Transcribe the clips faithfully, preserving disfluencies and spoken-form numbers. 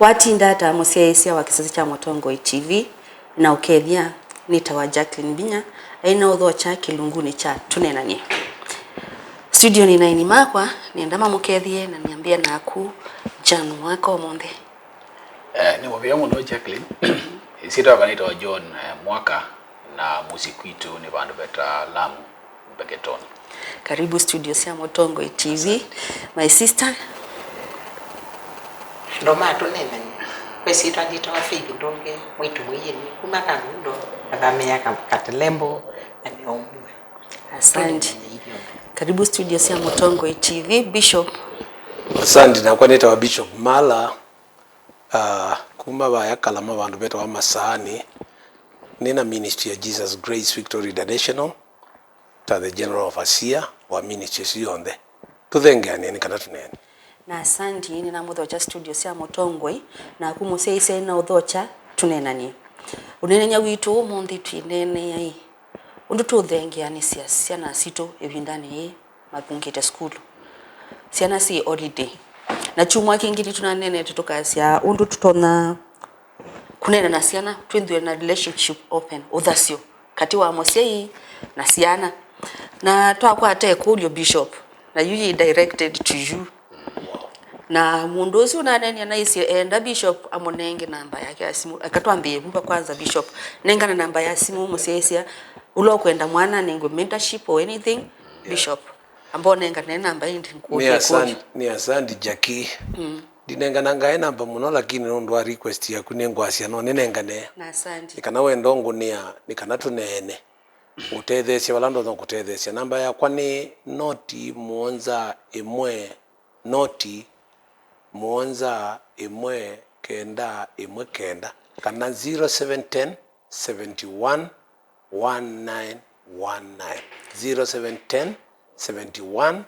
Watinda ata mũsyaĩĩsya wa kĩsese kya Mũtongoi T V? Na ũkethya nĩtawa Jacqueline Mbinya, aĩ na ũthokya kĩlungunĩ kya Tũneenanie. Studionĩ na aini makwa, nĩenda mamũkethye na nĩambĩa naku Jan Mwaka ũmũnthĩ. Eh, nĩ mũvea mũno Jacqueline. Ĩsyĩtwa yakwa nĩtawa John, eh, Mwaka, na mũsyĩ kwitũ nĩ vandũ veta Lamu, Mbeketoni. Karibu studio sya Mũtongoi T V, my sister. Andũ ma Tũneenanie, kwa ĩsyĩtwa nĩtawa Faith Ndonge, mwĩĩtu mũiĩni, kuma Kangundo, athamĩĩa Ka-, Katelembo, na nĩ o ũmwe. Asante. Tũneenanie ithyonthe. Karibu studio sya Mũtongoi T V, Bishop. Asante, nakwa nĩtawa Bishop Mala. Ah, kuma vaya Kalama vandũ vetawa Masaani, nĩ na ministry ya Jesus Grace Victory International, ta the general overseer wa ministry ĩsu yonthe. Tũthengeanĩe nĩ kana tũneene. Na asante, nĩnamũthokya studio sya Mũtongoi, naku mũsyaĩĩsya na ũthokya Tũneenanie. Ũneenany'a witũ ũmũnthĩ twĩneeneai ũndũ tũũthengeanĩsya syana sitũ ĩvindanĩ yĩĩ mavungĩte sukulu. Syana syĩ holiday. Na kyumwa kĩngĩ nĩtũnaneenete tũkasya ũndũ tũtonya kũneena na syana, twĩthĩwe na relationship open, ũthasyo katĩ wa mũsyai na syana. Na twakwata ĩkũlyo, Bishop, na yu yĩ directed to you. Na mũndũ ũsu ũnaneenie anaisye enda Bishop amũnenge namba yake ya simũ. Eka twambĩĩe vu va kwanza, Bishop. Nengana namba ya simũ mũsyaĩĩsya ũla ũkwenda mwana anengwe mentorship or anything, yeah. Bishop, amba ũnengane namba ĩndĩ ngũkũlya. Nĩ asandi, nĩ asandi Jackie. Mm. Ndinenganangae namba mũno, lakini nũndũ wa request yaku nĩngwasya no nĩnengane. Na asandi. Nĩ kana wenda ũngũnĩa, nĩ kana tũneene. Ũtetheesye vala ndonya kũtetheesya. Namba yakwa nĩ noti mũonza ĩmwe noti mũonza ĩmwe kenda ĩmwe kenda, kana zero seven ten, seventy one, one nine one nine, zero seven ten, seventy one,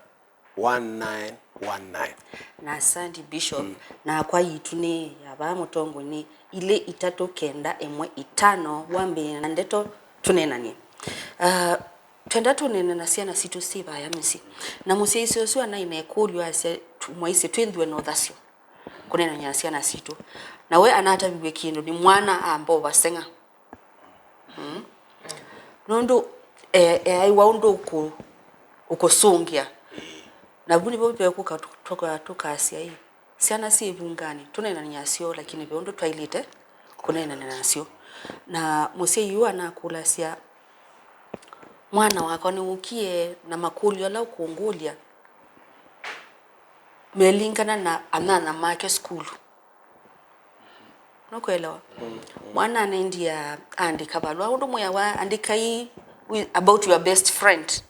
one nine one nine. Na asandi, Bishop. Mm. Nakwa yitũ nĩ ya vaa Mũtongoi nĩ ilĩ itatũ kenda ĩmwe itano, wambĩĩe na ndeto tũneenanie. Ah, twenda tũneene na syana sitũ syĩ vaya mĩsyĩ. Na mũsyaĩĩsya ũsu anaĩ na ĩkũlyo asya, tu-, mwaisye twĩthĩwe na ũthasyo kũneenany'a na syana sitũ. Na we anataviw'e kĩndũ nĩ mwana amba ũvaseng'a. Mm. Nũndũ, eh, eaĩwa ũndũ ũkũ-, ũkũsũngĩa. Na vu nĩvo vekũka tũ-, tũka-, tũkasya ĩ, syana syĩ ĩvunganĩ, tũneenany'a nasyo, lakini ve ũndũ twaĩlĩte kũneenany'a nasyo. Na mũsyai ũũ anakũlasya, mwana wakwa nĩwũkie na makũlyo ala ũkũngũlya melingana na anyanya make sukulu. Nũkwelewa? Mm, mm. Mwana anaendie aandĩka valũa, ũndũ mwĩawa, andĩkai wi-, about your best friend.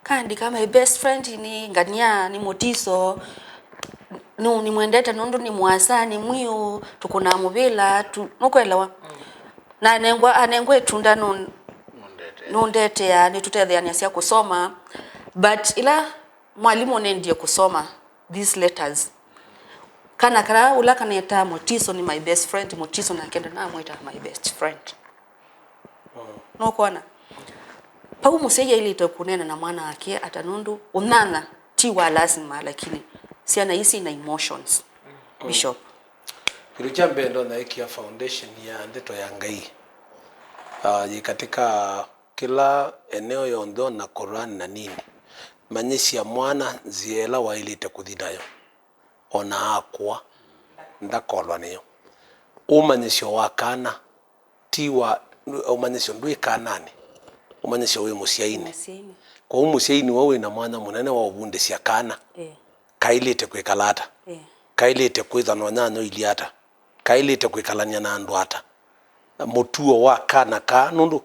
Kaandĩka, "My best friend nĩ ngania, nĩ mũtiso, nũ-, nĩmwendete nũndũ nĩ mũasa, nĩ mwiũ, tũkũnaa mũvĩla, tu-," nũkwelewa? Mm. Na anengwa, anengwa ĩtunda nũ-, nũndetea, nĩtũtetheanĩasya kũsoma. But ĩla mwalimũ ũnendie kũsoma these letters, kana kala ũla kanetaa mũtiso nĩ my best friend, mũtiso nake ndanamwĩta my best friend. Mm. Nũkwona? Vau mũsyai ailĩte kũneena na mwana wake ata, nũndũ ũnyanya ti wa lasima, lakini syana ii syĩna emotions. Mm. Bishop. Kĩndũ kya mbee ndonya ĩkĩa foundation ya ndeto ya Ngai, ah, yĩ katika kĩla eneo yonthe, ona Korani na nini. Manyĩsya mwana nzĩa ĩla waĩlĩte kũthi nayo. Ona akũa, ndakolwa nĩyo. Ũmanyĩsyo wa kana, ti wa, ũmanyĩsyo ndwĩ kananĩ, ũmanyĩsyo wĩ mũsyainĩ. Mũsyainĩ. Kwoou mũsyai nĩwe wĩ na mwanya mũnene wa ũvundĩsya kana. Eh. Kaĩlĩte kwĩkala ata? Eh. Kaĩlĩte kwĩthwa na ũnyanya ũilyĩ ata? Kaĩlĩte kwĩkalany'a na andũ ata? Mũtuo wa kana kaa, nũndũ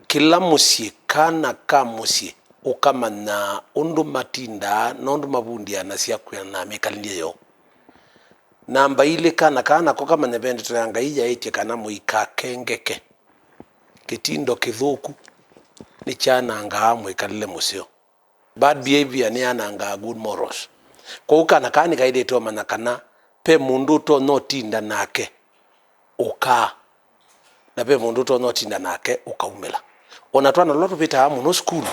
kĩla mũsyĩ, kana ka mũsyĩ, ũkamanyaa ũndũ matindaa na ũndũ mavundianasya kwĩanana na mĩkalĩlye yoo. Namba ilĩ, kana kaa nako kamanya ve ndeto ya Ngai yaĩtye kana mũikakengeke. Kĩtindo kĩthũku nĩkyanangaa mwĩkalĩle mũseo. Bad behavior nĩyanangaa good morals. Kwoou kana kaa nĩkaĩlĩte ũmanya kana ve mũndũ ũtonya ũtinda nake ũkaa, na ve mũndũ ũtonya ũtinda nake ũkaumĩla. Ona twana tũla tũvĩtaa mũno sukulu,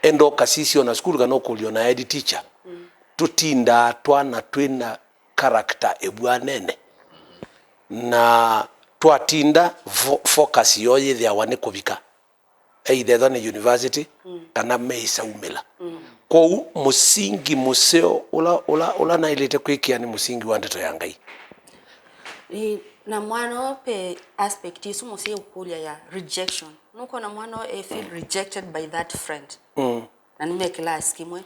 enda ũkasisya ona sukulu kana ũkũlya ona head teacher. Mm. Tũtindaa twana twĩna character ĩvw'anene. Na twatinda fo-, focus yoo yĩthĩawa nĩ kũvika either ethwa nĩ university, mm, kana meisaumĩla. Mm. Kwoou mũsingi mũseo ũla, ũla, ũla naĩlĩte kwĩkĩa nĩ mũsingi wa ndeto ya Ngai. Ĩ, na mwana ũũ pe aspect ĩsu mũseo ũkũlya ya rejection. Nũkwona mwana ũũ e feel rejected by that friend. Mm. Na nĩ me class kĩmwe.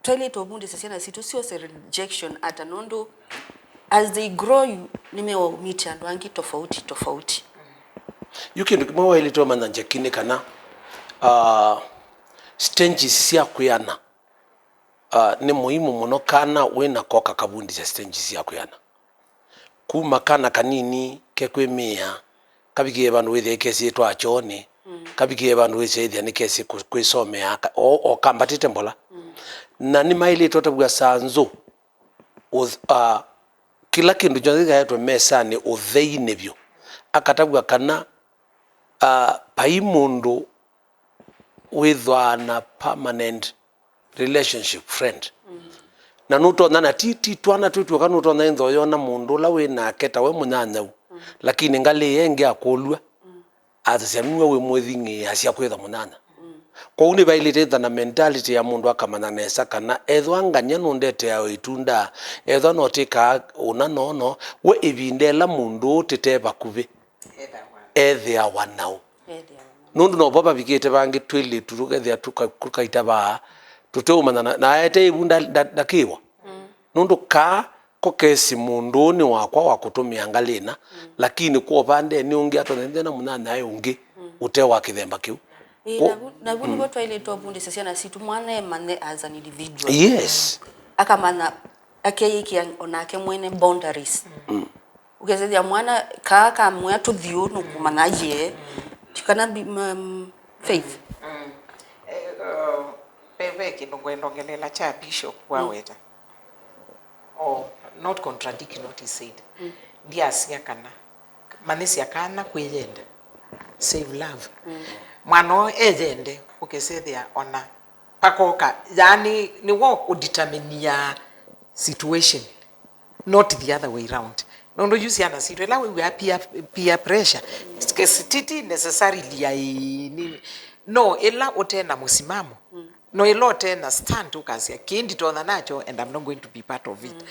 Twaĩlĩte ũvundĩsya syana sitũ syose rejection ata, nũndũ as they grow you, nĩmeũmĩtya andũ angĩ tofauti tofauti. Yu kĩndũ kĩmwe waĩlĩte ũmanya, Jackie, nĩ kana, ah, stages sya kwĩana, ah, nĩ mũimu mũno kana wĩna koka kavundĩsya stages sya kwĩana. Kuma kana kanini kekwĩmĩĩa, kavikĩe vandũ wĩthĩa ĩkesĩ ĩtwaa kyoonĩ, mm, kavikĩe vandũ wĩsyaĩthya nĩkesĩ kũ-, kwĩsomea, ka-, o, o kambatĩte mbola. Mm. Na nĩmaĩlĩte ũtavw'a saa nzũ, ũth-, a, kĩla kĩndũ kyonthe kĩkaetwe mesanĩ ũtheinĩ vyũ. Akatavw'a kana, a, vai mũndũ wĩthwaa na permanent relationship friend. Mm. Na nũtonya, na ti, ti twana twĩ tw'oka, nũtonya ĩnthoyona mũndũ ũla wĩ nake ta we mũnyanyau, mm, lakini ngalĩ ĩĩ ĩngĩ akũlw'a, mm, athasya nue wĩ mwĩthing'ĩĩasya kwĩtha mũnyanya. Mm. Kwoou nĩvaĩlĩte ĩtha na mentality ya mũndũ akamanya nesa kana ethwa ngany'a nũndeteawa ĩtunda, ethwa notĩkaa ũna nono, we ĩvinda ĩla mũndũ ũũ tĩte vakuvĩ ethĩawa nau. Nũndũ novo vavikĩte vangĩ twĩlĩtu tũkethĩa tũka-, tũkaita vaa, tũteũmanya na, na aete ĩvu nda-, nda-, ndakĩwa. Mm. Nũndũ kaa ko kesĩ mũndũ ũũ nĩ wakwa wa kũtũmĩa ngalĩna, mm, lakini kwa ũvandenĩ ũngĩ atonya nthĩna mũnyanyae ũngĩ, mm, ũte wa kĩthemba kĩu. Ĩĩ, kwo-, navu, navu nĩvo twaĩlĩte ũvundĩsya syana sitũ, mwana emanye as an individual. Yes. Akamanya, akeĩkĩa onake mwene boundaries. Mm. Ũkesethya mwana kaa kamwĩa tũthiũ nũkũmanya ye. Ti kana bi-, m-, Faith. Mm. Eh, uh, ve, ve kĩndũ ngwenda ongelela kya Bishop waweta. Mm. Or not contradict what he said. Mm. Ndiasya kana, manyĩsya kana kwĩyenda. Save love. Mm. Mwana ũũ eyende, ũkesethĩa ona pakoka, yaani, nĩwo ũdeterminia situation, not the other way round. Nũndũ yu syana sitũ, ĩla wĩw'aa peer, peer pressure, sk-, titi necessarily ya ĩĩ nini. No, ĩla ũte na mũsimamo, no, ĩla ũte na stand, ũkasya, "Kĩĩ nditonya nakyo, and I'm not going to be part of it." Mm.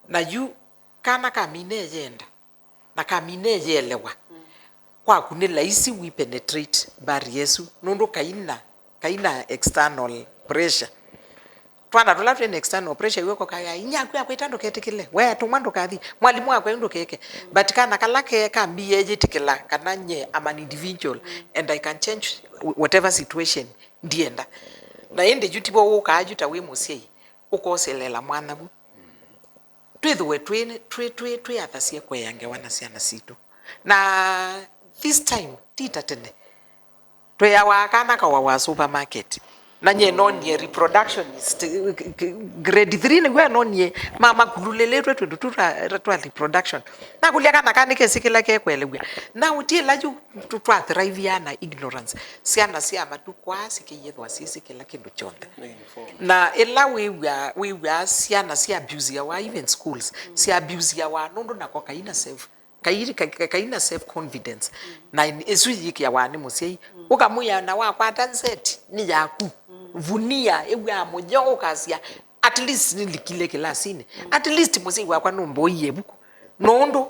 Na yu, kana kamina eyenda, na kamina eyĩelewa. Mm. Kwaku nĩ laisi we penetrate barrier ĩsu, nũndũ kaina, kaina external pressure. Twana tũla twĩ na external pressure, iwe koka ya, "Inyaku akwĩta ndũketĩkĩle, we atũmwa ndũkathi, mwalimũ akwĩa ndũkeke." Mm. But kana kala ke kambie yĩtĩkĩla kana nye I'm an individual, mm, and I can change wh-, whatever situation ndienda. Na ĩndĩ yu tivo ũkaa yu ta wĩ mũsyai, ũkoselela mwana vu. Twĩthĩwe twĩ, twĩ, twĩ, twĩ athasye kũea ngewa na syana sitũ. Na this time, ti ta tene. Tweawa kana kawawa supermarket. Na nye nonie reproductionist, grade three nĩw'o nonie mama kululĩlĩtwe twĩndũ tu twa, twa reproduction. Nakũlya kana ka nĩkesĩ kĩla kekwelew'a. Na ũtiĩla yu tũ-, twa thrive na ignorance. Syana sya matukũ aa sikĩyĩthwa syĩsĩ kĩla kĩndũ kyonthe. Na ĩla wĩw'aa, wĩw'aa syana sya abusiawa, even schools, sya abusiawa nũndũ nako kaina self, kai-, ka-, ka-, kaina self confidence. Na ĩsu yĩkĩawa nĩ mũsyai. Ũkamwĩa na wakwata nzeti, nĩ yaku. Vunia, ĩw'aa mũyo, ũkasya, "At least nĩlikile kĩlasinĩ. At least mũsyai wakwa nũmboie ĩvuku." Nũndũ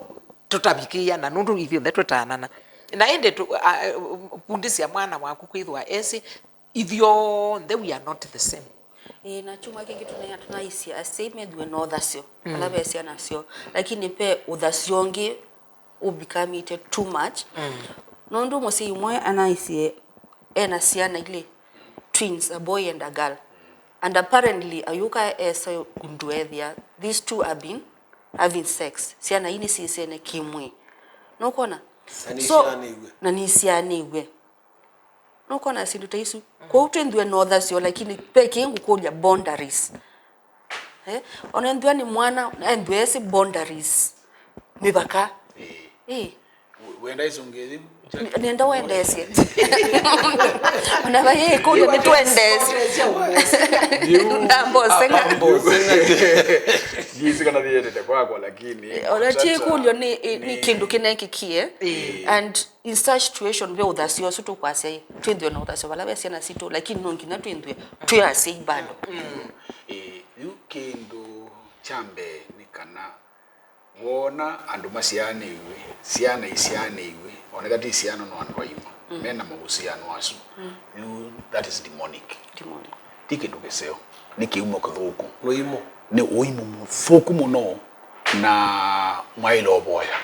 tũtavikĩĩa na nũndũ ithyonthe tũtaanana. Na ĩndĩ tũ-, a, a, vundĩsya mwana waku kwĩthwa esĩ ithyonthe we are not the same. Ĩĩ, na kyumwa kĩngĩ tũnea tũnaisye asyai methĩwe na ũthasyo, mm, ala ve syana syoo. Lakini ve ũthasyo ũngĩ ũbikamĩte too much. Mm. Nũndũ mũsyai ũmwe anaisye ena syana ilĩ, twins, a boy and a girl. And apparently, ayũka esa ũndũ ethĩa, these two have been having sex. Syana ii nĩsyĩsene kĩmwĩĩ. Nũkwona? Na so, nĩsyaanĩw'e. Na nĩsyaanĩw'e. Nũkwona syĩndũ ta isu? Mm. Kwoou twĩthĩwe na ũthasyo, lakini ve kĩĩ ngũkũlya boundaries. Eh? Ona ethĩwa nĩ mwana, ethĩwe esĩ boundaries. Mĩvaka. Ĩĩ. Ĩĩ. Wenda isũngĩe yĩu. Nenda wendeesye. Ona vai ĩkũlyo nĩtwendeesye. Ndambosenga. Ngĩsĩ kana thiendete kwakwa, lakini Ona ti ĩkũlyo nĩ, nĩ kĩndũ kĩnekĩkie. And in such situation, ve ũthasyo ũsu tũkwasya ĩ, twĩthwe na ũthasyo vala ve syana sitũ, lakini no nginya twĩthwe twĩ asyai bado. Ĩĩ, yu kĩndũ kya mbee nĩ kana woona andũ masyaanĩw'e, syana isyaanĩw'e, oneka ti syana, no andũ aima mena mahusiano asu, yu that is demonic. Demonic. Ti kĩndũ kĩseo, nĩ kĩumo kĩthũku. Lũimũ. Nĩ ũimũ mũthũku mũno, na mwaĩle ũvoya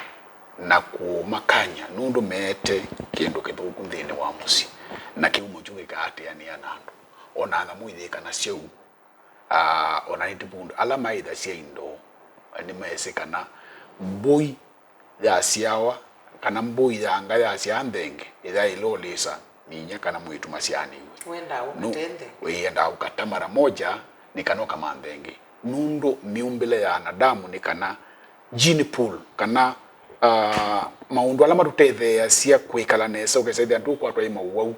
na kũmakany'a, nũndũ meete kĩndũ kĩthũku nthĩnĩ wa mũsyĩ, na kĩumo kyu kĩkaatĩanĩa na andũ. O na nyamũ iyĩka na syau, ah, o na nĩ tũvundu ala maĩthasya indo, nĩmeesĩ kana mbũi yasyawa, kana mbũi ya nga yasyaa nthenge, ĩyaĩle ũlĩsa nyinya kana mwĩĩtu masyaanĩw'e. Wendaa ũkate nthenge. Ĩĩ, endaa ũkata mara moja, nĩ kana ũkamanthe ĩngĩ. Nũndũ mĩũmbĩle ya anadamu nĩ kana gene pool, kana, ah, maũndũ ala matũtetheeasya kwĩkala nesa, ũkesa ĩthĩa ndũkwatwa ĩ maũwau.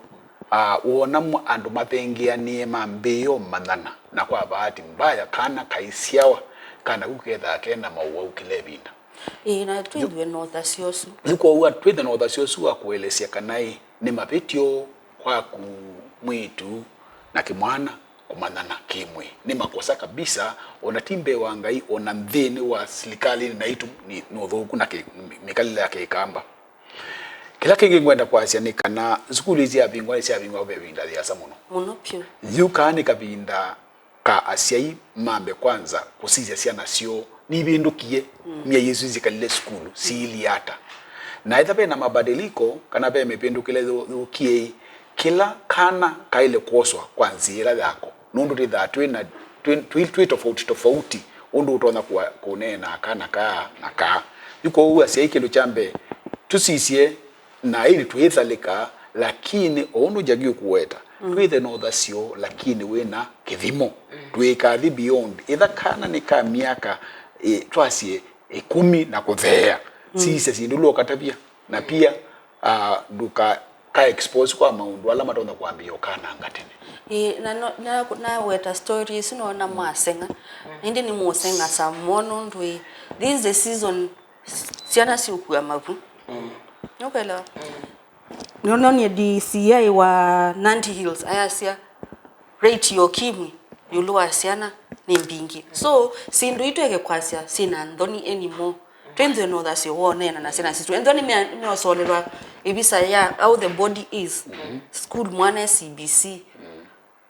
Ah, woona andũ mathengeanĩe mambĩĩe ũmanyana, na kwa bahati mbaya kana kaisyawa, kana kau kethaa ke na maũwau kĩla ĩvinda. Ĩĩ, na twĩthwe na ũthasyo ũsu. Yu kwoou twĩthe na ũthasyo ũsu wa kũelesya kana ĩ, nĩ mavĩtyo kwaku mwĩĩtu na kĩmwana kũmanyana kĩ-mwĩĩ. Nĩ makosa kabisa, o na ti mbee wa Ngai, o na nthĩnĩ wa silikalĩnĩ naitũ nĩ, nĩ ũthũku na kĩ-, mĩkalĩle ya kĩkamba. Kĩla kĩngĩ ngwenda kwasya nĩ kana sukulu ii syavingwa, nĩsyavingwa ve ĩvinda yĩasa mũno. Mũno vyũ. Yu kaa nĩ kavinda ka asyai mambe kwanza kũsisya syana syoo nivĩndũkie, myei ĩsu syĩkalile sukulu siilyĩ ata, na ethĩwa ve na mabadiliko kana ve mĩvĩndũkĩle yũ-, yũkie-ĩ, kĩla kana kaĩle kwoswa kwa nzĩa ĩla yako, nũndũ twĩthaa twĩ na, twĩ, twĩ, twĩ tofauti tofauti ũndũ ũtonya kũa-, kũneenaa kana kaa na kaa. Yu kwoou asyai, kĩndũ kya mbee, tũsisye na aini twĩthalĩka, lakini o ũndũ Jackie ũkũweta, twĩthe na ũthasyo, lakini wĩna kĩthimo. Ndwĩkathi beyond. Ĩtha kana nĩ ka myaka, ĩ, twasye ĩkũmi na kũtheea, sisya syĩndũ ila ũkatavya, na pia, ah, ndũka ka expose kwa maũndũ ala matonya kwambĩĩa ũkananga tene. Ĩĩ, na no, na, naweta story ĩsu, noona mwaseng'a. Ĩndĩ nĩmũseng'a some more nũndũ ĩ, this is the season syana siũkua mavu. Nũkwelewa? Nĩononie D C I wa Nandi Hills ayasya rate ya ũkimwi ĩũlũ wa syana nĩ mbingĩ. So, syĩndũ ii tweke kwasya syĩ na nthoni anymore. Twĩnzĩwe na ũthasyo wa ũneena na syana sitũ. Ethĩwa nĩme-, nĩmeosolelwa ĩvisa ya how the body is, school mwana e C B C,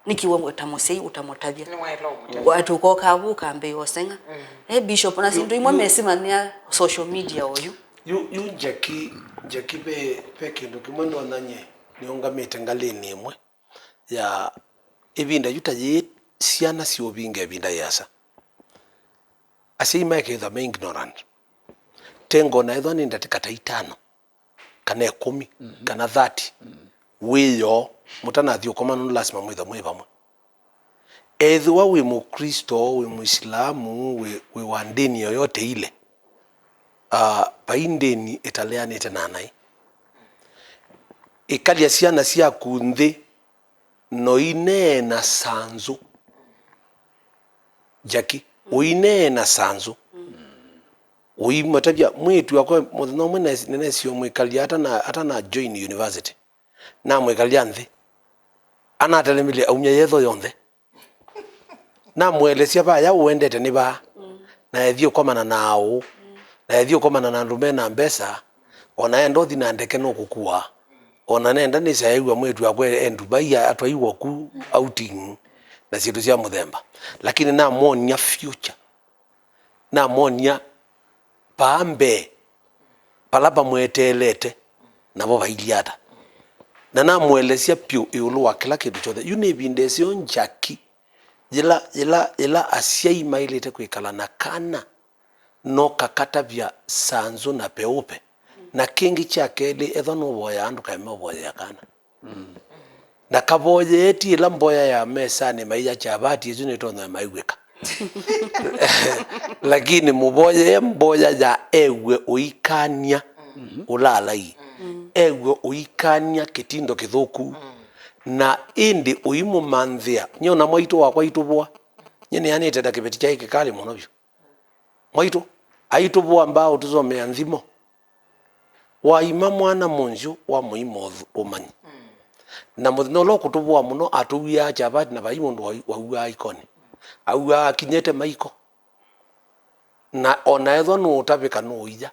nĩkĩ we ta mũsyai ũtamũtavya? Nĩwaĩle ũmũtavya. Atĩ ũkokaa vu ũkambĩĩa ũseng'a. Eh, bishop, na syĩndũ imwe mesimanyĩa social media oyu. Yu, yu Jackie, Jackie ve, ve kĩndũ kĩmwe ndonya nyie nĩũngamĩte ngalĩnĩ ĩmwe ya ĩvinda yu ta yĩĩ syana siũvinga ĩvinda yĩasa. Asyai maekethwa me ignorant. Tengo na ethwa nĩ ndatĩka ta itano, kana ĩkũmi, kana thirty, wĩyoo, mũtanathi ũkoma nũndũ lasima mwĩthwa mwĩ vamwe. Ethĩwa wĩ Mũkristo, wĩ Mũislamu, wĩ, wĩ wa ndĩni yoyote ile, ah, vai ndĩni ĩtaleanĩte na naĩ. Ĩkalya syana syaku nthĩ, noineena sanzũ. Jackie, ũineena sanzũ. Ũimatavya mwĩĩtu wakwa, mũthenya ũmwe nĩnesie ũmwĩkalya atana, atana join university. Namwĩkalya nthĩ. Anatelemile aumya yetho yonthe. Namũelesya vaya ũendete nĩ vaa, na ethie ũkomana na aũ, na ethie ũkomana na andũ me na mbesa, o na enda ũthi na ndeke nũkũkua, o na nenda nĩsyaew'a mwĩĩtu wakwa e Dubai atwaiwa ku outing, na syĩndũ sya mũthemba. Lakini namwonia future. Namwonia vaa mbee vala vamweteelete, navo vailyĩ ata. Na namũelesya vyũ ĩũlũ wa kĩla kĩndũ kyonthe. Yu nĩ ĩvinda ĩseo njaki yĩla, yĩla, yĩla asyai maĩlĩte kwĩkala na kana no kakatavya sanzũ na peũpe. Na kĩngĩ kya kelĩ, ethwa nũvoyaa ndũkaeme ũvoyea kana. Ndakavoyee ti ĩla mboya ya mesanĩ maia kyavati, ĩsu nĩtonya maiw'ĩka. Lakini mũvoyee mboya ya ew'e ũikany'a ũlaalai. ew'e ũikany'a kĩtindo kĩthũku, na ĩndĩ ũimũmanthĩa. Nyie ona mwaitũ wakwa aitũvũa. Nyie nĩanĩte na kĩveti kyaĩ kĩkalĩ mũno vyũ. Mwaitũ aitũvũa mbaa ũtũsomea nthimo. Waima mwana mũnzyũ wa mũima ũthu-, ũmanyi. Na mũthenya ũla ũkũtũvũa mũno, atũwiaa kyavati na vai mũndũ wa-, wauaa ikoni. Auaa akinyĩte maiko. Na ona ethwa nũũtavĩka nũũiya.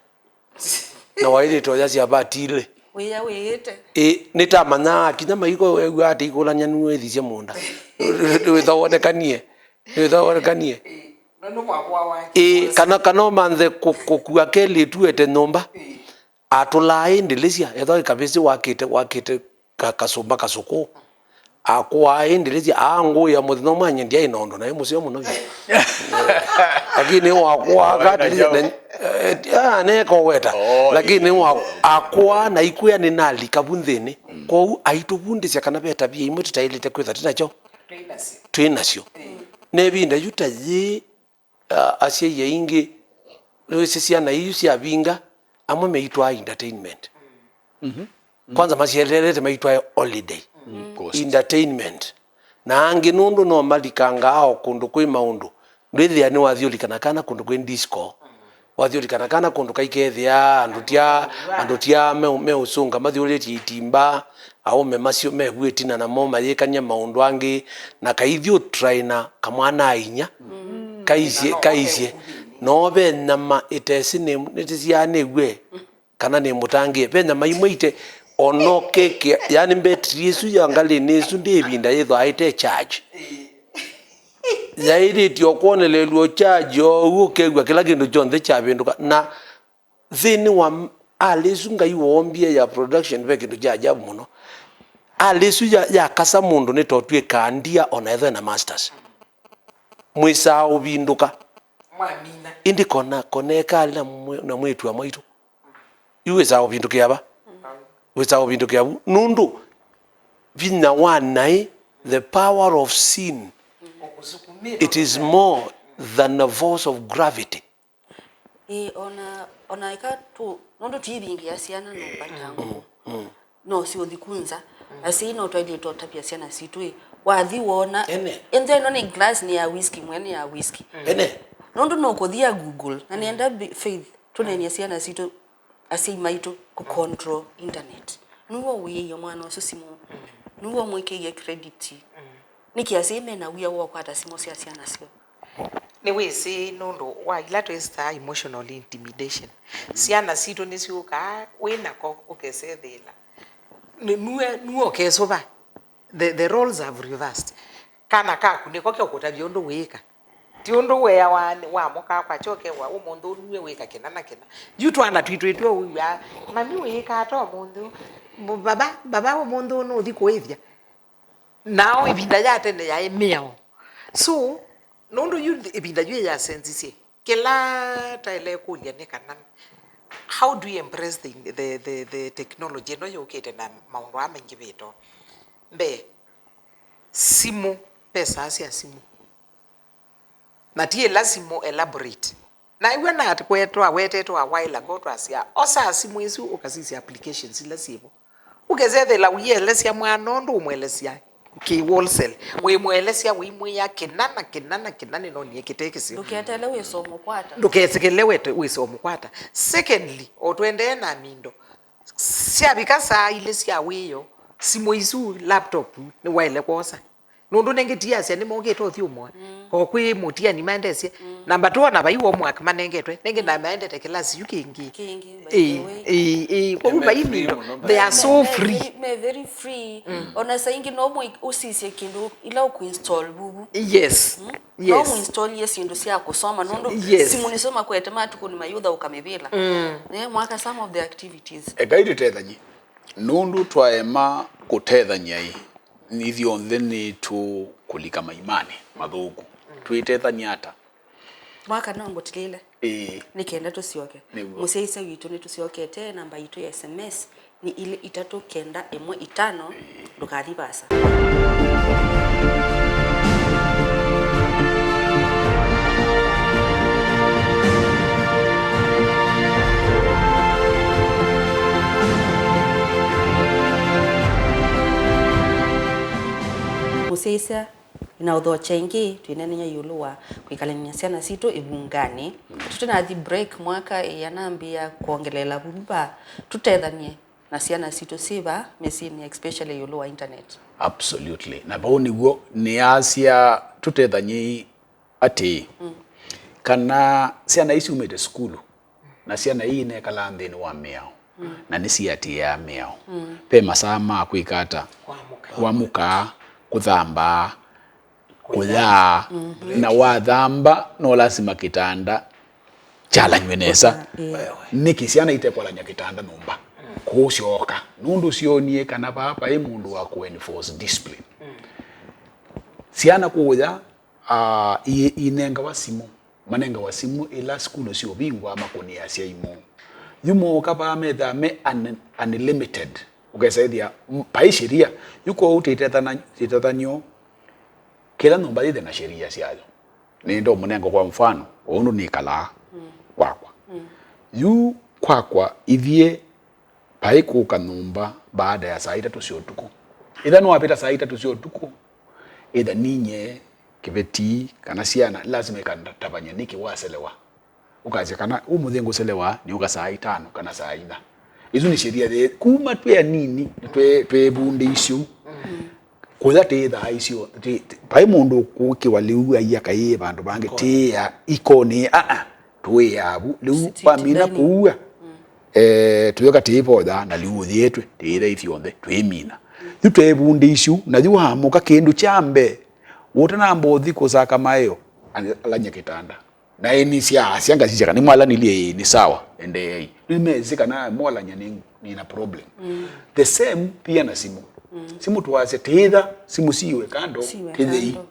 Na waĩlĩte ũya syavati ilĩ. Wĩa wĩĩte. Ĩ, nĩtamanyaa akinya maiko, ew'aa atĩ ikũlany'a nĩwĩthisye mũũnda. Wĩtha wonekanie. Nĩwĩtha wonekanie. Nũndũ mwakwa wake. Ĩ, kana, kana ũmanthe kũ-, kũkua kelĩtu ete nyũmba. Atũlaa ĩ ndĩlĩsya, ethwa ĩ kavĩsĩ wakĩte, wakĩte ka-, kasũmba kasũkũ. Akũaa ĩ ndĩlĩsya, angũĩa mũthenya ũmwe anyie ndyaĩ na ũndũ naĩ mũseo mũno vyũ. Lakini wakũaa katĩlĩsya, eh, ah, nekoweta. Oh, lakini ĩ. Wa-, akũaa na ikwĩa nĩnalika vu nthĩnĩ. Kwoou aitũvundĩsya kana ve tavia imwe tũtaĩlĩte kwĩtha twĩ nakyo. Twĩ nasyo. Twĩ nasyo. Nĩ ĩvinda yu ta yĩĩ, a-, asyai aingĩ, nĩwĩsĩ syana iu syavinga, amwe meitwaa entertainment. Kwanza masyeleelete maitwae holiday. Entertainment. Na angĩ nũndũ no malikangaa o kũndũ kwĩ maũndũ, ndwĩthĩa nĩwathi ũlikana kana kũndũ kwĩ disco. Wathi ũlikana kana kũndũ kaikethĩa andũ tya, andũ tya me, meũsũnga mathyũlĩtye itimba, aũme masyo mew'e ĩtina namo mayĩkany'a maũndũ angĩ, na kaithi ũtraina kamwana ainya, kaisye, kaisye, no ve nyama ĩtesĩ nĩ, nĩtĩsyaa nĩw'e, kana nĩ mũtangĩe. Ve nyama imwe ite, ono keke, yani mbetiri ĩsu ya ngalĩnĩ ĩsu ndĩ ĩvinda yĩthwaa ĩte charge. Yaĩlĩtye o kwonelelw'a ũkyaji oou, ũkew'a kĩla kĩndũ kyonthe kyavĩndũka. Na nthĩnĩ wa m-, alĩ ĩsu Ngai woombie ya production, ve kĩndũ kya ajabu mũno. Alĩ ĩsu ya, yakasa mũndũ nĩ totw'ĩkaa ndia ona ethwe na masters. Mwĩsaa ũvindũka. Mwamina. Ĩndĩ kona, kona ekalĩ na mwe-, na mwĩĩtu wa mwaitũ. Yu wĩsaa ũvindũkĩa va? Wĩsaa ũvindũkĩa vu. Nũndũ vinya wa naĩ, the power of sin, it is more than the force of gravity. Ĩĩ, ona, ona eka tu, nũndũ tũivingĩa syana nyũmba ta ngũkũ. No siũthi ku nza. Asyai no twaĩlĩte ũtavya syana sitũ ĩ. Wathi wona, ene, ĩnza ĩno nĩ glass nĩ ya whisky, mwe nĩ ya whisky. Ene. Nũndũ nũkũthi ya Google, na nĩenda bi-, Faith, tũnenie syana sitũ, asyai maitũ kũ control internet. Nĩw'o ũiĩie mwana ũsu simũ. Nĩw'o ũmwĩkĩie credit. Nĩkĩ asyai mena wia wa ũkwata simũ sya syana syoo? Nĩwĩsĩ nũndũ wa ila twĩsitaa emotional intimidation. Syana sitũ nĩsyũkaa wĩ nako ũkesethĩĩla. Nĩ-, nue, nue ũkesũva. The, the roles have reversed. Kana kaku nĩko keũkũtavya ũndũ wĩĩka. Ti ũndũ weawa nĩ, wa mũka kwakya ũkewa, "Ũmũnthĩ ũũ nue wĩka kĩna na kĩna." Yu twana twitũ ĩtw'o wĩw'aa, "Mami wĩĩka ata ũmũnthĩ ũũ? Mũ-, baba, baba ũmũnthĩ ũũ nũũthi kũĩthya?" Nao ĩvinda ya tene yaĩ mĩao. So, nũndũ yu ĩvinda yu yasenzisye, kĩla taĩle kũlya nĩ kana, how do we embrace the, the, the, the technology ĩno yũkĩte na maũndũ aa maingĩvĩte? Mbee, simũ, mbesa sya simũ. Na ti ĩla simũ elaborate. Naĩw'a na atĩ kwetwa, wetetwe a while ago twasya, osaa simũ ĩsu ũkasisya applications ila syĩvo. Ũkesethĩla ũielesya mwana ũndũ ũmũelesya kĩ wholesale. Wĩmũelesya, wĩmwĩa kĩna na kĩna na kĩna nĩnonie kĩte kĩseo. Ndũketeele wĩsa ũmũkwata. Ndũketeele wĩsa ũmũkwata. Secondly, o tũendee na mindo, syavika saa ilĩ sya wĩoo, simũ isu, laptop, nĩwaĩle kwosa. Nũndũ nengĩ ti asya nĩmokĩte ũthyũmũa. O kwĩ mũtiani maendesye. Namba two ona vai homework manengetwe, nengĩ na maendete kĩlasi yu kĩngĩ. Kĩngĩ, by the way. Ĩĩ, ĩĩ, ĩĩ. Kwoou vai mindo, they are so free. Me very, me very free. Ona saa ingĩ no mwe-, ũsisye kĩndũ ila ũkũinstall vuvu. Yes. No mũinstallie syĩndũ sya kũsoma, nũndũ simũ nĩsyo makwete matukũ nĩ mayũtha ũkamĩvĩla. Eh, mwaka some of the activities. Ekai tũtethany'e. Nũndũ twaema kũtethany'a-ĩ, ithyonthe nĩtũkũlika maimanĩ mathũku. Twĩtethany'a ata? Mwaka no ngũtilĩle. Ĩĩ. Nĩ kenda tũsyoke. Nĩw'o. Mũsyaĩĩsya witũ nĩtũsyokete, namba yitũ ya S M S nĩ ilĩ itatũ kenda ĩmwe itano. Ĩĩ. Ndũkathi vaasa. Ĩsya, na ũthokya ĩngĩ, twĩneenany'a ĩũlũ wa kwĩkalany'a syana sitũ ĩvunganĩ. Tũtanathi break mwaka ĩanambĩĩa kwongeleela vumba, tũtethany'e na syana sitũ syĩ vaa mĩsyĩnĩ, especially ĩũlũ wa internet. Absolutely. Na vau nĩw'o nĩasya tũtethany'ei atĩĩ, kana syana ii syumĩte sukulu, na syana ii inekalaa nthĩnĩ wa mĩao, na nĩsiatĩĩaa mĩao. Ve masaa ma kwĩka ata? Kwamũka. Kwamũkaa, kũthambaa, kũyaa, na wathamba, no lasima kĩtanda kyalanywe nesa. Ĩĩ. Nĩkĩ syana itekwalany'a kĩtanda nyũmba? Kũsyoka, nũndũ syonie kana vaa vai mũndũ wa kũ enforce discipline. Syana kũya, ah, i-, inengawa simũ. Manengawa simũ ĩla sukulu syũvingwa, makũnĩasya imũ. Yu mooka vaa methaa me un-, unlimited. Ũkesa ĩthĩa, m-, vai sheria. Yu kwoou tĩtethana-, tĩtethan'yo, kĩla nyũmba yĩthe na sheria syayo. Nĩndomũnenga kwa mfano, ũndũ nĩkalaa kwakwa. Yu kwakwa ithyĩ vai kũka nyũmba baada ya saa itatũ sya ũtukũ. Ĩtha nĩwavĩta saa itatũ sya ũtukũ, ĩtha ninyie, kĩveti, kana syana, lasima ikandatavany'a nĩkĩ waselewa. Ũkasya kana ũmũthĩ ngũselewa, nĩũka saa itano kana saa inya. Isu nĩ sheria thĩ. Kuma twĩ anini, twĩ, twĩvundĩisye ũu. Kũya tĩĩthaa isyo, tĩ-, tĩ-, vai mũndũ ũkũkĩwa lĩu aia kaĩ vandũ vangĩ, tĩĩa ikonĩ, aa, tũĩaa vu. Lĩu wamina kũua, eh, tũyoka tĩĩvoya, na lĩu ũyĩtwe, tĩĩtha ithyonthe, twĩmina. Yu twevundĩisye ũu, na yu wamũka kĩndũ kya mbee, ũtanamba ũthi kũsaka maeo, alany'a kĩtanda. Na ĩni sya asya ngasisya kana nĩmwalanilye, ĩĩ, nĩ sawa, endeei. Nĩmesĩ kana mwalany'a nĩ, nĩna problem. The same pia na simũ. Simũ twasya tĩtha, simũ siwe kando, siwe kĩthei, kando.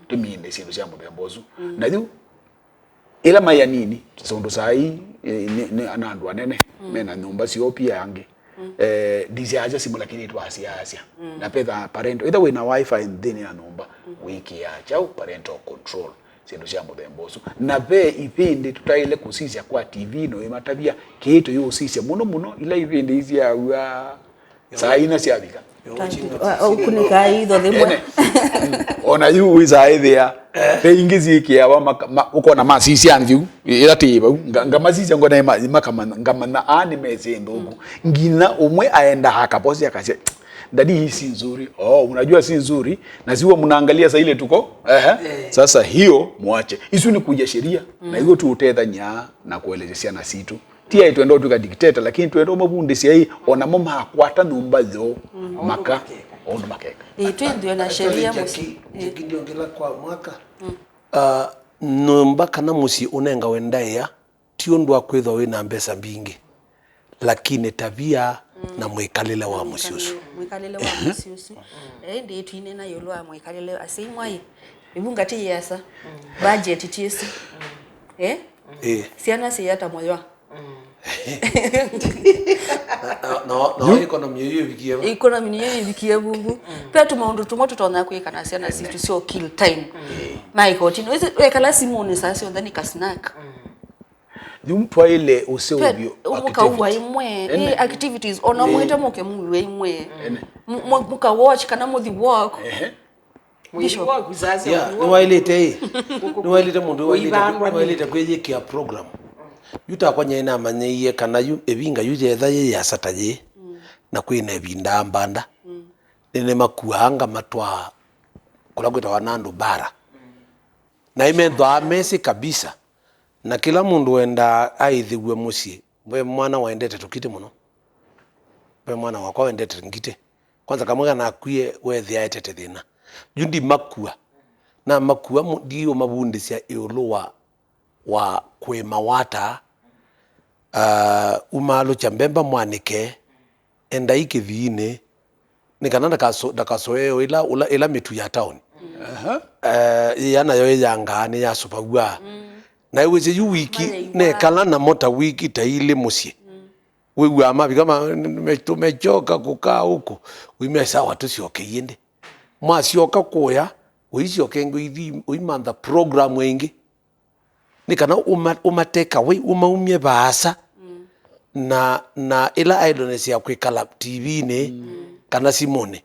Tũminde syĩndũ sya mũthemba ũsu. Na yu, ĩla maĩ anini, tondũ saa ii, eh, nĩ, nĩ ana andũ anene, mena nyũmba syoo pia angĩ. Eh, ndisiaasya simũ lakini twasiaasya. Na petha parental, ĩtha wĩna wifi nthĩnĩ ya nyũmba, wĩkĩaa kyaũ parental control, syĩndũ sya mũthemba ũsu. Na ve ivĩndĩ tũtaĩle kũsisya kwa T V ĩno ĩmatavya, kĩĩ tũyũsisya mũno mũno ila ivĩndĩ isyaaw'a saa inya syavika. Ũkunĩkaa itho thĩmwe. Ene. Ona yu wĩsaa ĩthĩa, ve ingĩ syĩkĩawa maka-, ma-, ũkona masisya nthyu, ĩla tĩ vau, nga-, ngamasisya ngona ima-, makama-, ngamanya aa nĩmesĩ nthũku. Nginya ũmwe aenda akaposi akasya, "Daddy, hii si nzuri." "Oh, unajua si nzuri, na si huwa mnaangalia saa ile tuko?" Ehe. Sasa hiyo mwache. Isu nĩ kuja sheria. Na hiyo tu ũtethany'a na kuelezya syana sitũ. Ti ai twenda ũtwĩka dictator, lakini twenda ũmavundĩsya ĩ, onamo makwata nyũmba yoo, maka, ũndũ makeka. Ĩĩ, twĩthĩwe na sheria mũsyĩ. Jackie, Jackie, ndiongela kwa mwaka. Ah, nyũmba kana mũsyĩ ũnengawe ndaĩa, ti ũndũ wa kwĩthwa wĩ na mbesa mbingĩ, lakini tabia na mwĩkalĩle wa mũsyĩ ũsu. Mwĩkalĩle wa mũsyĩ ũsu. Eh, ĩndĩ twinena ĩũlũ wa mwĩkalĩle, asyai mwai, ĩvunga ti yĩasa, budget ti ĩsu. Eh? Ĩĩ. Syana syĩata mũywa. Na, na, na, na economy ĩyo ĩvikie va? Economy nĩyo ĩvikie vungu. Ve tũmaũndũ tũmwe tũtonya kwĩka na syana sitũ syo kill time. Na ikotini. Wĩsĩ, wekala simũnĩ saa syonthe nĩ ka snack. Yu mtwaĩle ũseũvyo. Mũkaua imwe, ĩĩ, activities, ona mwĩte mũke muiwe imwe. Mu-, mu-, mũka watch kana mũthi walk. Ehe. Mwĩĩ waku sasa. Yeah, nĩwaĩlĩte ĩ. Nĩwaĩlĩte mũndũ, nĩwaĩlĩte, nĩwaĩlĩte kwĩyĩkĩa program. Yu takwa nyie namanyĩie kana yu ĩvinga yu yetha yĩ yasa ta yĩĩ, na kwĩna ĩvinda mbanda, nĩnĩmakuaa ngamatwaa kũla kwĩtawa na andũ bara. Na imethwaa mesĩ kabisa. Na kĩla mũndũ wendaa aĩthĩw'e mũsyĩ. Ve mwana waendete tũkitĩ mũno. Ve mwana wakwa wendete ngitĩ. Kwanza kamwe kanakwie weethĩa etete thĩna. Yu ndimakua. Namakua mu-, ndiũmavundĩsya ĩũlũ wa, wa kũĩma wata. Ah, umaalũkya mbemba mwanĩke, endai kĩthiinĩ, nĩ kana ndakaso-, ndakasoee ĩla, ũla, ĩla mĩtu ya taoni. Aha. Eh, ĩya nayo ĩyangaa nĩyasũvaw'a. Na ĩwĩsĩ yu wiki, nekala namo ta wiki ta ilĩ mũsyĩ. Wĩw'aa mavika ma-, me-, tũmechoka kũkaa ũkũ. Ũimea sawa tũsyoke ĩndĩ. Mwasyoka kũya, ũisyoke ĩngĩ ũithi, ũimantha program ĩngĩ. Nĩ kana ũma-, ũma take away, ũmaumye vaasa na, na ĩla idleness ya kwĩkala T V-inĩ kana simũnĩ.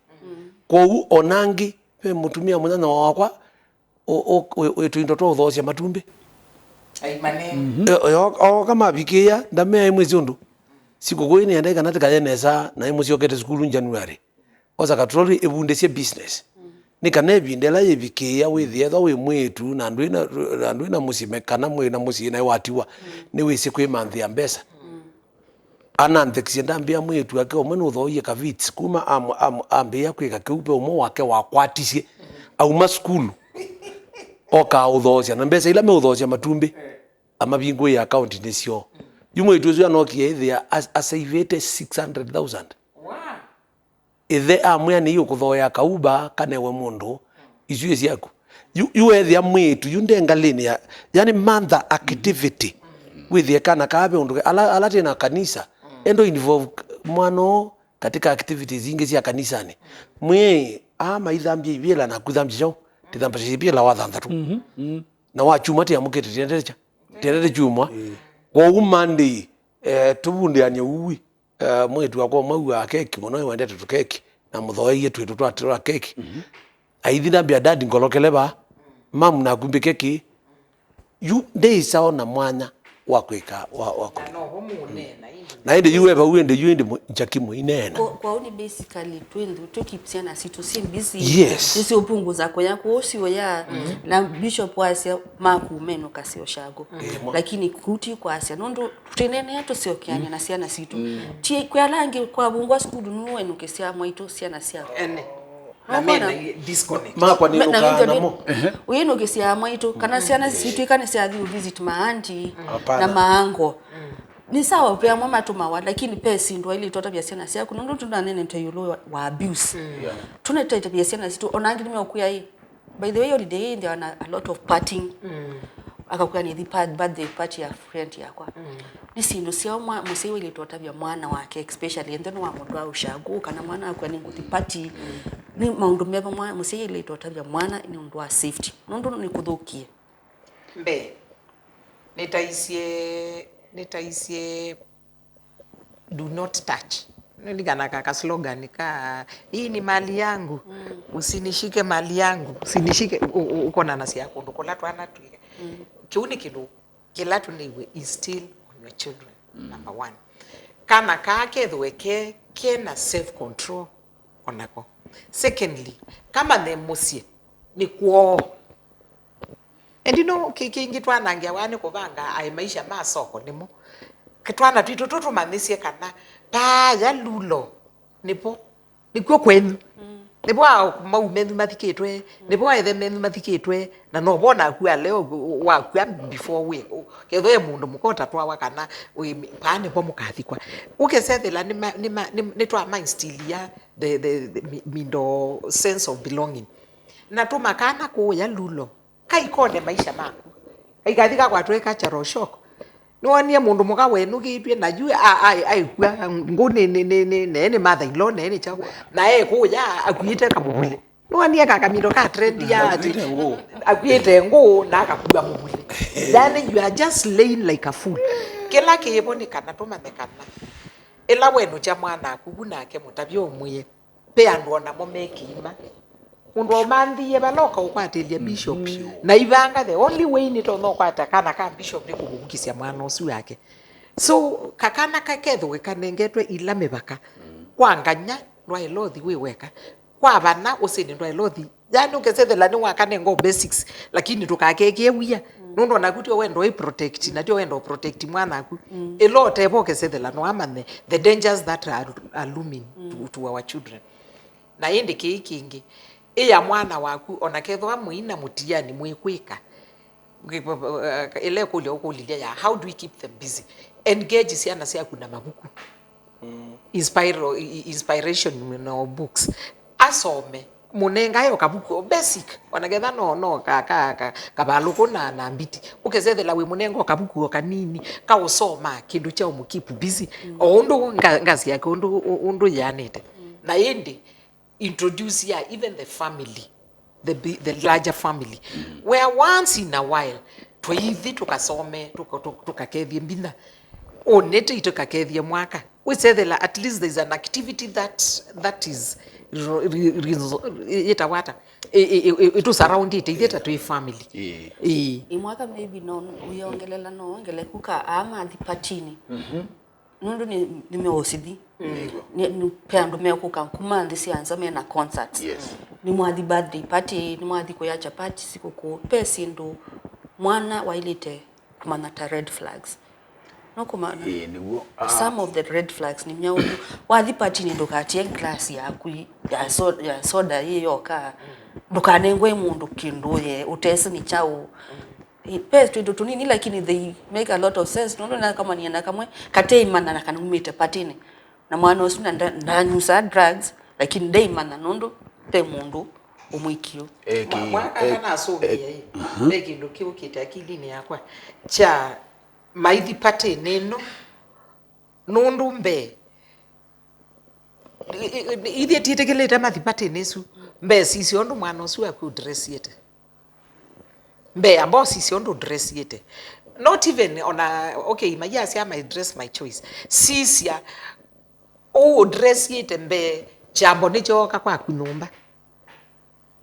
Kwoou ona angĩ ve mũtumĩa mũnyanya wakwa ũ- ũ- wĩ- wĩ tũindo twa ũthoosya matumbĩ. Ai manene. E- e- o- oka mavikĩĩa, ndamea imwĩsĩ ũndũ. Sikũkũ ĩĩ nĩendai kana tĩkaye nesa na imũsyokete sukulu January. Osa katuloli ĩvundĩsye business. Nĩ kana ĩvinda ĩla yĩvikĩĩa wĩthĩe ethwa wĩ mwĩĩtu na ndwĩ na, na ndwĩ na mũsyĩ me- kana mwĩ na mũsyĩ naĩ watiwa, nĩwĩsĩ kwĩmanthĩa mbesa. Ananthekisye ndambĩa mwĩĩtu wake ũmwe nũthooie kavits kuma am- am- ambĩĩa kwĩka kĩu, ve ũmwe wake wakwatisye auma sukulu oka ũthoosya na mbesa ila meũthoosya matumbĩ amavingũĩe akauntinĩ syoo. Yu mwĩĩtu ũsu anokie ĩthĩa as- asaivĩte six hundred thousand. Wow. Ĩthe amwĩa nĩiũkũthooea kauba kanewe mũndũ, isu ĩ syaku. Yu, yu ethĩa mwĩĩtu yu nde ngalĩnĩ ya, yani mantha activity. Wĩthĩe kana kaa ve ũndũ ke- ala, ala tena kanisa, endo involve mwana ũũ katika activities ingĩ sya kanisanĩ. Mwĩe aa maithambya ivĩla, naku thambya kyaũ? Tithambya ivĩla wa thanthatũ. Na wa kyumwa tĩamũkĩte tĩendete kya tĩendete kyumwa. Kwoou Monday, eh, tũvundĩany'e uwi. Eh, mwĩĩtu wakwa ũmwe auaa keki mũno, nĩwendete tũkeki, na mũthoeie twĩtũ twa, twa keki. Aithi nambĩa, "Dad, ngolokele vaa. Mam, nakumbĩke kĩ?" Yu ndĩĩsa ona mwanya wa kwĩka, wa, wa kũ- Na novo mũũneena ĩndĩ. Na ĩndĩ yu e vau, ĩndĩ yu ĩndĩ mũ- Jackie mũineena. Kwa- kwoou nĩ basically twĩ nthĩ, tũkeep syana sitũ syĩ busy. Yes. Nĩsiũpunguza kũya kũũ siũya. Na bishop wasya maku menũka syo shago. Lakini kuti kwasya nũndũ tũineenea tũsyokeany'a na syana sitũ. Ti kwĩ ala angĩ kwavungwa sukulu nũũ wenũkĩsya mwaitũ syana syao. Ene. Na mena disconnect. Makwa nĩ nũkaa namo. Wĩnũkĩsya mwaitũ kana syana sitwĩka nĩsyathi visit maanti na maango. Nĩ sawa ve amwe matũmawa, lakini ve syĩndũ waĩlĩte ũtavya syana syaku nũndũ tũnanenete ĩũlũ wa abuse. Tũnetavya syana sitũ ona angĩ nĩmeũkwĩa ĩ, by the way, holiday ĩĩ there are a lot of partying. Akakwĩa nĩthi pa- birthday party ya friend yakwa. Nĩ syĩndũ syaũ mwa- mũsyai waĩlĩte ũtavya mwana wake, especially ethĩwa nĩwamũtwaa ũshagũ kana mwana akwĩa nĩngũthi party? Nĩ maũndũ meva mwa- mũsyai aĩlĩte ũtavya mwana nĩ ũndũ wa safety nũndũ nĩkũthũkie? Mbee, nĩtaisye nĩtaisye do not touch. Nĩlikana ka, ka slogan ka, "Hii ni mali yangu, usinishike mali yangu, usinishike." Ũ- ũ- ũkonanasya kũndũ kũla twana twĩ. Kĩu nĩ kĩndũ kĩla tũnĩiwe instill on your children, number one. Kana kaa kethĩwe ke kena self control onako. Secondly, kamanye mũsyĩ nĩ kwoo. And you know, kĩ- kĩngĩ twanangĩawa nĩ kũvanga aĩ maisha ma soko nĩmo. Twana twitũ tũtũmanyĩsye kana paaya lulo nĩvo, nĩkw'o kwenyu. Nĩvo a- mau menyu mathikĩtwe, nĩvo aĩthe menyu mathikĩtwe, na novo naku aleo wakua before wĩ kethwa e mũndũ mũka ũtatwawa kana wĩ- paa nĩvo mũkathikwa. Ũkesethĩla nĩma- nĩma- nĩ- nĩtwamainstilia the, the, the mi- mindo sense of belonging. Na tũmakana kũũya lulo. Kaikone maisha maku. Kaikathi kakwatwe cultural shock. Nĩwonie mũndũ mũka wenũkĩtw'e na yu a- a- aikw'a ngũ nĩ nĩ nĩ nĩ nee nĩ mother in law nee nĩ kyaũ. Na ekũya akuĩte kamũvulĩ. Nĩwonie ka kamindo ka trend ya ati akuĩte ngũ na akakua mũvulĩ. Yani you are just laying like a fool. Kĩla kĩvo nĩ kana tũmanye kana ĩla wenũkya mwanaku vu nake mũtavye ũmwĩe. Ve andũ o namo me kĩima. Mũndũ waũmanthĩie vala ũkaũkwatĩlya bishop. Na ivanga the only way nĩtonya ũkwata kana ka bishop nĩ kũmũvukisya mwana ũsu wake. So kakana kakethĩwe kanengetwe ila mĩvaka. Kwa nganya ndwaĩla ũthi wĩ weka. Kwa vana ũsĩnĩ ndwaĩla ũthi. Yani ũkesethela nĩwakanenga o basics lakini ndũkakekĩe wia. Nũndũ onaku tio wenda ũi protect na tio wenda ũ protect mwanaku. Ĩla ũteva ũkesethela no amanye the dangers that are, are looming to, to our children. Na ĩndĩ kĩĩ kĩngĩ, ĩa mwana waku, ona kethĩwa mwĩ na mũtiani mwĩkwĩka, ĩla ĩkũlyo ũkũlilya ya, how do we keep them busy? Engage syana syaku na mavuku. Inspiro- i- i- inspiration no books. Asome. Mũnengae o kavuku o basic, ona ketha no, no ka, ka, ka, kavalũkũ na, na mbiti. Ũkesethela wĩ mũnenga o kavuku o kanini, kaũsoma kĩndũ kya ũmũkeep busy. O ũndũ nga- ngasi yake ũndũ, ũndũ yĩanĩte. Na ĩndĩ, introduce ya even the family, the, bi- the larger family, where once in a while twaithi tũkasome, tũka- tũ- tũkakethie mbinya. Ũnĩte itũkakethie mwaka. Wĩsethela at least there is an activity that, that is ro- ri- ri- yĩtawa ata? Ĩ- ĩ- ĩ- ĩ- ĩtũsurroundĩte ithyĩ ta twĩ family. Ĩĩ. Ĩĩ. Imwaka maybe no wĩongelela no ngeleku ka aa mathi patini. Nũndũ nĩ nĩ meũsithi. Nĩ- nĩ- pe andũ mekũka kuma nthĩ sya nza mena concerts. Yes. Nĩ mwathi birthday party, nĩ mwathi kũya chapati sikũkũ, pe syĩndũ mwana wailĩte kũmanya ta red flags. No kũmanya Ĩĩ, nĩguo. Ah. Some of the red flags nĩ myaũ. Wathi patini ndũkatie glass yaku i- ya so- ya soda yĩ yoka. Ndũkanengwe mũndũ kĩndũ ye ũtesi nĩ kyaũ. Ĩ- pe twĩndũ tũnini lakini they make a lot of sense nũndũ nakamania na kamwe kateimana na kanaumĩte patini. Na mwana ũsu na nda- ndanyusaa drugs lakini ndeimana nũndũ pe mũndũ ũmwĩkio. Eki- Mwa- mwa- eki- atanasũvĩe ĩ, ve kĩndũ kĩũkĩte akilinĩ yakwa kya maithi patĩnĩ ĩno. Nũndũ mbee i- i- i- ithyĩ titĩkĩlĩte mathi patĩnĩ ĩsu. Mbee sisya ũndũ mwana ũsu waku ũdresiĩte. Mbee amba ũsisya ũndũ ũdresiĩte. Not even ona, okay, mayasya my dress, my choice. Sisya ũũ ũdresiĩte mbee, kyambo nĩkyooka kwaku nyũmba.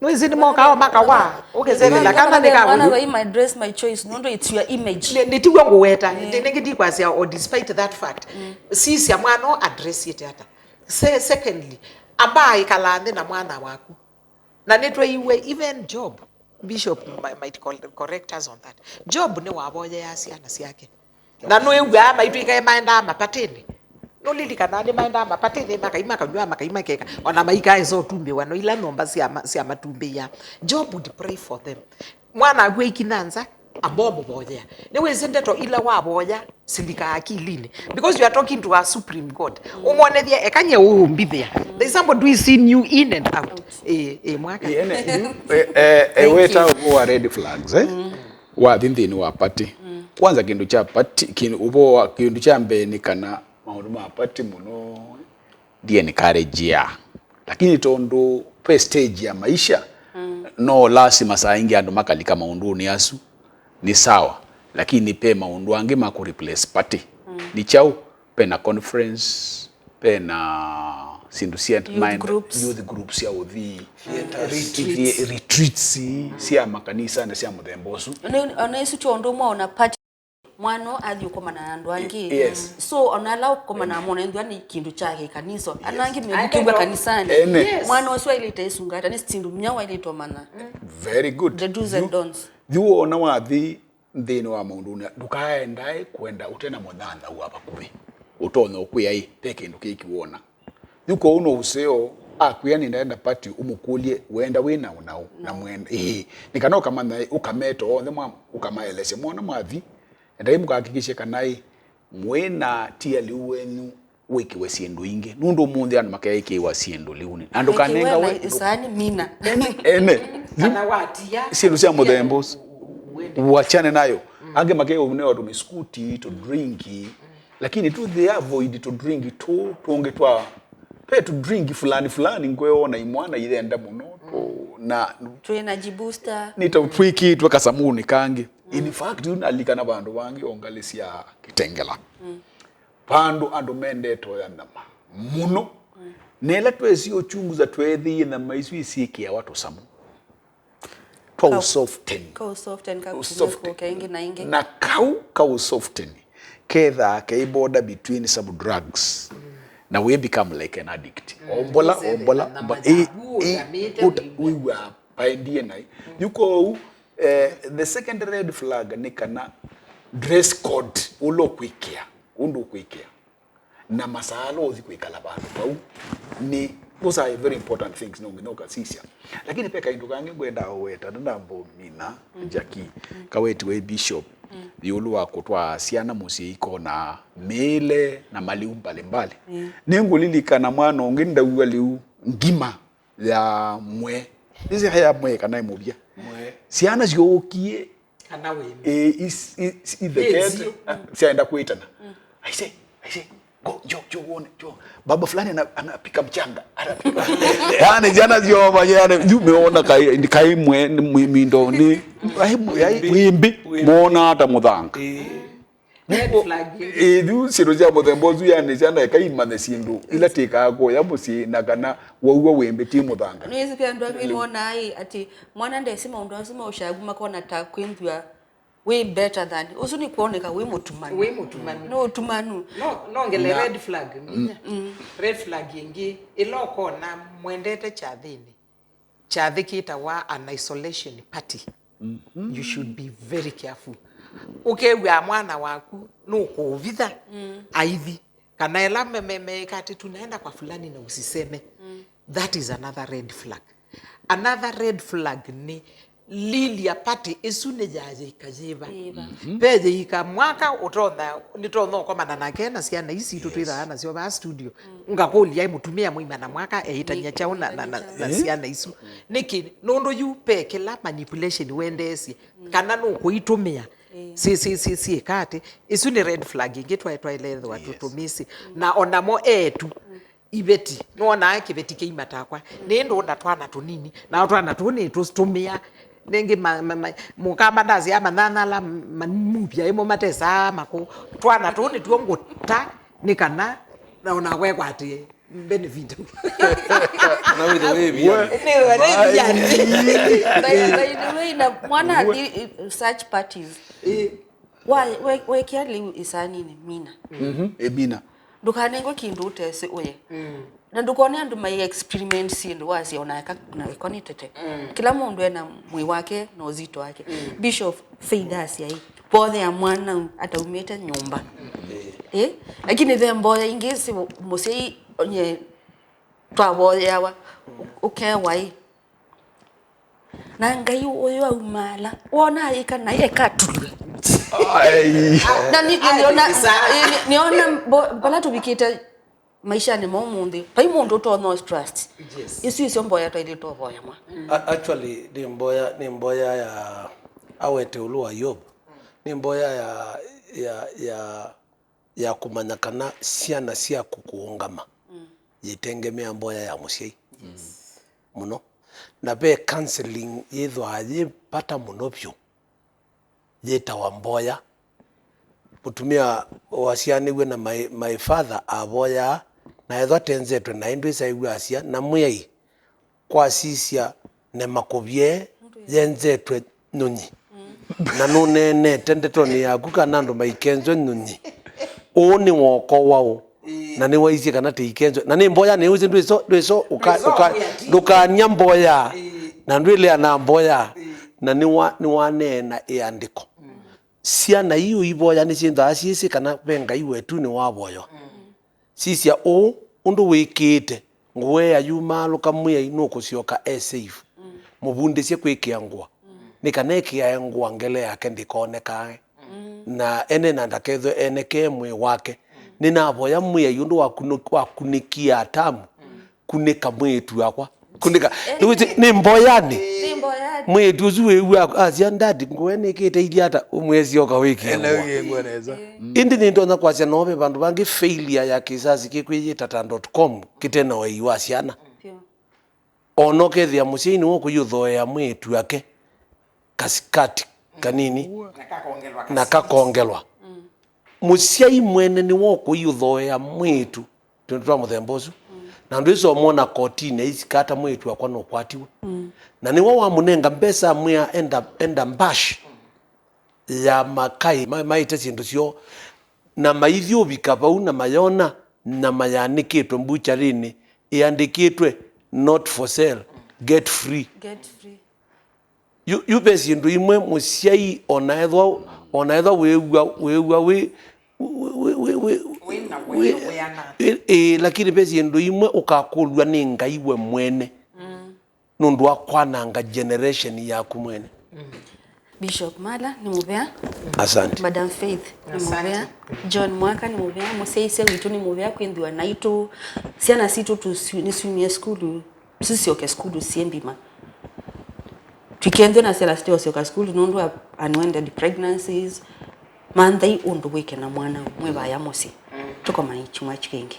Nĩwĩsĩ nĩmokaa makawa ũkĩsethela kana nĩkawĩu. Vai my dress, my choice nũndũ it's your image. Nĩ- nĩtiw'o ngũweta. Nĩngĩ ndikwasya o despite that fact. Sisya mwana ũũ adresiĩte ata. Se- secondly, amba ĩkalaa nthĩ na mwana waku. Na nĩtwaiwe even Job, Bishop mi- might col- correct us on that. Job nĩwavoyeaa syana syake. Na nũĩw'aa maitũ ikae maendaa mapatĩnĩ. Nũlilikanaa nĩmaendaa mapatĩnĩ, makai makanywa, makai makeka. Ona maikaesa ũtumbĩwa no ila nyũmba sya ma- sya matumbĩia. Job would pray for them. Mwana akw'e ikinya nza, amba ũmũvoyea. Nĩwĩsĩ ndeto ila wavoya silikaa akilinĩ. Because you are talking to a supreme God. Ũmwonethye, eka nye ũũmbithĩa. There is somebody who is seeing you in and out. Ĩ, ĩ, mwaka. Ĩ, ene, ĩ, ĩ, ĩ, weta ũvoo wa red flags, eh? Wathi nthĩnĩ wa party. Kwanza kĩndũ kya party, kĩndũ, ũvoo wa, kĩndũ kya mbee nĩ kana maũndũ ma party mũno ndi encourage ya. Lakini tondũ ve stage ya maisha, no lasima saa ingĩ andũ makalika maũndũnĩ asu, nĩ sawa. Lakini ve maũndũ angĩ ma kũ replace party. Nĩ kyaũ? Ve na conference, ve na syĩndũ sya Youth maenda- groups. Youth groups sya ũthii. Theater, retreats. Thie- retreats sya makanisa na sya mũthemba ũsu. Ona- ona isu ti ũndũ ũmwe ona party mwana athi ũkomana na andũ angĩ. Yes. So ona ala ũkomana na mwana ethwa nĩ kĩndũ kya kĩkanisa. Yes. Ana angĩ mekũkĩw'a kanisanĩ. Ene. Yes. Mwana ũsu ailĩte ĩsungata nĩ syĩndũ myaũ ailĩte ũmanya. Very good. The do's and don'ts. Yu wona wathi nthĩnĩ wa maũndũnĩ, ndũkaendae kwenda ũte na mũnyanyaũ wa vakuvĩ ũtonya ũkwĩa ĩ, ve kĩndũ kĩĩ kĩwona. Yu kwoou no ũseo akwĩa nĩndaenda party, ũmũkũlye wenda wĩ na ũnaũ na mwenda ĩĩ, nĩ kana ũkamanya ĩ, ũkameta onthe mwa ũkamaelesya mwana mwathi, endai mũkahakikishe kana ĩ, mwĩ na tia lĩu wenyu wĩkĩwe syĩndũ ingĩ, nũndũ ũmũnthĩ andũ makeĩkĩĩwa syĩndũ lĩunĩ. Na ndũkanenga we- ndũ- Saani mina. Ene, ene. Kana watia. Syĩndũ sya mũthemba ũsu. Wachane nayo. Angĩ makeũnewa tũmiskuti, tũdrinki. Lakini tu they avoid tũdrinki tũ tũngĩ twa pe tũdrinki fulani fulani ngweona imwana ithenda mũno. Tũ- na Tũ energy booster. Nĩ ta twĩkĩtwe kasamuni kangĩ. In fact, yu nalikana vandũ vangĩ o ngalĩ sya Kitengela. Vandũ andũ mendete oya nyama mũno. Na ĩla twesi ũchunguza tweethĩie nyama isu isyĩkĩawa tũsamũ twa Kau- ũsoften. Kau soften, kau Ũsoft- soften. Kaingĩ na ingĩ. Na kau ka ũsoften kethaa kei border between some drugs na we become like an addict. Ombola, ombola, ombola. Ĩ- ĩ- ũta- wĩw'aa paendie naĩ. Yu kwoou, eh, the second red flag nĩ kana dress code, ũla ũkwĩkĩa, ũndũ ũkwĩkĩa, na masaa ala ũthi kwĩkala vandũ vau, nĩ, those are very important things, no nginya ũkasisya. Lakini ve kaĩndũ kangĩ ngwenda ũweta, ndinambomina, Jackie, kawetiwe bishop, ĩũlũ wa kũtwaa syana mũsyĩ ikona mĩĩle na maliu mbalimbali. Nĩngũlilikana mwana ũngĩ ndaua lĩu ngima ya mwe. Ĩsĩ ya mwe kana ĩ mũvya. Mwe. Syana syookie. Kana wĩmbi. Ĩ, is- is- ithekete. Ĩ, sio. Ah, syaenda kwĩtana. Aise, aise. Go, njo, njo uone, njo. Baba fulani ana- anapika mchanga. Anapika. Yaani syana syomanya, yaani, yu meona kai, kai mwe, ni mwi- mindo, ni, ai, mwe- ai, wĩmbi. Wĩmbi. Mona hata mũthanga. Ĩ. Red flag. Ĩthu syĩndũ sya mũthemba ũsu, yani, syana eka imanye syĩndũ ila tĩkaa kũya mũsyĩ, na kana wauwa wĩmbĩ ti mũthanga. Nĩwĩsĩ ve andũ angĩ nĩwonaa ĩ, atĩ mwana ndesĩ maũndũ asu ma ũshagu, makona ta kwĩnthwa wĩ better than. Ũsu nĩ kwoneka wĩ mũtumanu. Wĩ mũtumanu. Nĩ ũtumanu. No, no ngele Na- red flag, Minya. Red flag ĩngĩ, ĩla ũkona mwendete kyathĩnĩ, kyathĩ kĩtawa an isolation party. You should be very careful. Ũkew'a mwana waku nũkũũvitha aithi, kana ĩla me- me- meĩka atĩ, "Tunaenda kwa fulani na usiseme." That is another red flag. Another red flag nĩ lilia party ĩsu nĩ yayĩika yĩva. Yĩva. Ve yĩika mwaka ũtonya, nĩtonya ũkomana nake na syana isi itũ twĩthaa nasyo vaa studio. Ngakũlya, "Ĩ mũtumĩa mũima na mwaka eĩtany'a kyaũ na, na, na, na syana isu?" Nĩkĩ? Nũndũ yu ve kĩla manipulation wendeesye, kana nũkũitũmĩa. Syĩ, syĩ, syĩ, syĩka atĩ. Ĩsu nĩ red flag ĩngĩ twaĩ twaĩlethwa tũmĩsĩ. Na onamo eetu, iveti, nĩwonaa kĩveti kĩima takwa. Nĩ ndũnda twana tũnini, nao twana tũu nĩtũtũmĩa. Nĩngĩ ma- ma- ma- mũkamba ndasya manyanyala manuvya ĩmo matesaa makũ. Twana tũu nĩtuo ngũta nĩ kana na ona wekwatĩe benefit. Na wĩthe wĩ via. Nĩ wale via. By, by the way, na mwana athi such parties. Wa- we- wekĩa lĩu ĩsaninĩ, mina. Ĩmina. Ndũkanengwe kĩndũ ũtesĩ ũye. Na ndũkone andũ mai experiment syĩndũ wasya ona eka na ĩko nĩ tete. Kĩla mũndũ ena mwĩĩ wake na ũzito wake. Bishop Faith asya ĩ, vothea mwana ataumĩte nyũmba. Ĩ? Lakini ve mboya ingĩ si mũsyai onye twavoyeawa, ũkewa ĩ. Na Ngai ũyũ aumaala, wona ayĩka naĩ ekatulwe. Ai. Na ni- ni- niona, ni- ni- niona mbo- vala tũvikĩte maishanĩ ma ũmũnthĩ, vai mũndũ ũtonya trust. Yes. Isu isyo mboya twaĩlĩte ũvoya mwa. A- actually, nĩ mboya, nĩ mboya ya awete ũlũ wa Yob. Nĩ mboya ya, ya, ya ya kũmanya kana syana syaku kũũngama yĩtengemea mboya ya mũsyai mũno. Na ve counseling yĩthwaa yĩ vata mũno vyũ yĩtawa mboya. Mũtumĩa wasyaanĩw'e na my, my father avoyaa, na ethwa tenzetwe naĩ ndwĩsa ĩw'a asya, na Mwĩai kwasisya ne makũvye yenzetwe nyũnyi. Na nũneenete ndetonĩ yaku kana andũ maikenzwe nyũnyi. Ũũ nĩ woko waũ? Na nĩwaisye kana tĩikenzwe. Na nĩ mboya nĩwĩsĩ ndwĩso, ndwĩso, ũka- Ndwĩso ũka- ũya ti. Ndũkany'a mboya. Na ndwĩlea na mboya. Na nĩwa- nĩwaneena ĩandĩko. Syana ii ũivoya nĩsyĩnthaa syĩsĩ kana ve Ngai wetu nĩwavoywa. Sisya ũũ ũndũ wĩkĩĩte, ngũa ĩyayumaalũka, Mwĩai nũkũsyoka e safe. Mũvundĩsye kwĩkĩa ngũa, nĩ kana ekĩae ngũa ngele yake ndĩkonekae. Na ene na ndakethwe enekee mwĩĩ wake. Nĩnavoya Mwĩai ũndũ wa kũnũ- wa kũnĩkie Atamu, kunĩka mwĩĩtu wakwa. Kunĩka. Nĩwĩsĩ, nĩ mboyanĩ. Nĩ mboyanĩ. Mwĩĩtu ũsu wĩw'a asya, "Dad, ngũa nĩkĩte iria ata?" Ũmwĩe, "Syoka wĩkĩe ngũa." Ena wĩkĩe ngũa nesa. Ĩndĩ nĩndonya kwasya no ve vandũ vangĩ failure ya kĩsasi kĩkwĩyĩta ta dot com kĩte na ũei wa syana. Ona ũkethĩa mũsyai nĩwe ũkũiũthoea mwĩĩtu wake kasikati kanini na kakongelwa. Mũsyai mwene nĩwe ũkũiũthoea mwĩĩtu twĩndũ twa mũthemba ũsu. Na ndwĩsa ũmwona kotinĩ aisika ata mwĩĩtu wakwa nũkwatiwe. Na nĩwe wamũnenga mbesa amwĩa, "Enda, enda mbash ya makaĩ ma- maĩte syĩndũ syoo." Na maithyũvika vau na mayona nyama yanĩkĩtwe mbucharĩnĩ ĩandĩkĩtwe, "Not for sale, get free." Get free. Yu, yu ve syĩndũ imwe mũsyai, ona ethwa, ona ethwa wĩw'a, wĩw'a wĩ, wĩ, wĩ, wĩ, wĩ, wĩ, wĩ, ĩ, ĩ, lakini ve syĩndũ imwe ũkakũlw'a nĩ Ngai we mwene nũndũ wa kwananga generation yaku mwene. Bishop Mala, nĩ mũvea. Asante. Madam Faith, nĩ mũvea. John Mwaka, nĩ mũvea. Mũsyaĩĩsya witũ nĩ mũvea kwĩnthĩwa naitũ. Syana sitũ tũsu- nĩsyumie sukulu. Sisyoke sukulu syĩ mbima. Tũikethwe na syana siteosyoka sukulu nũndũ wa unwanted pregnancies. Manthai ũndũ wĩke na mwana mwĩ vaya mũsyĩ. Tũkomane kyumwa kĩngĩ.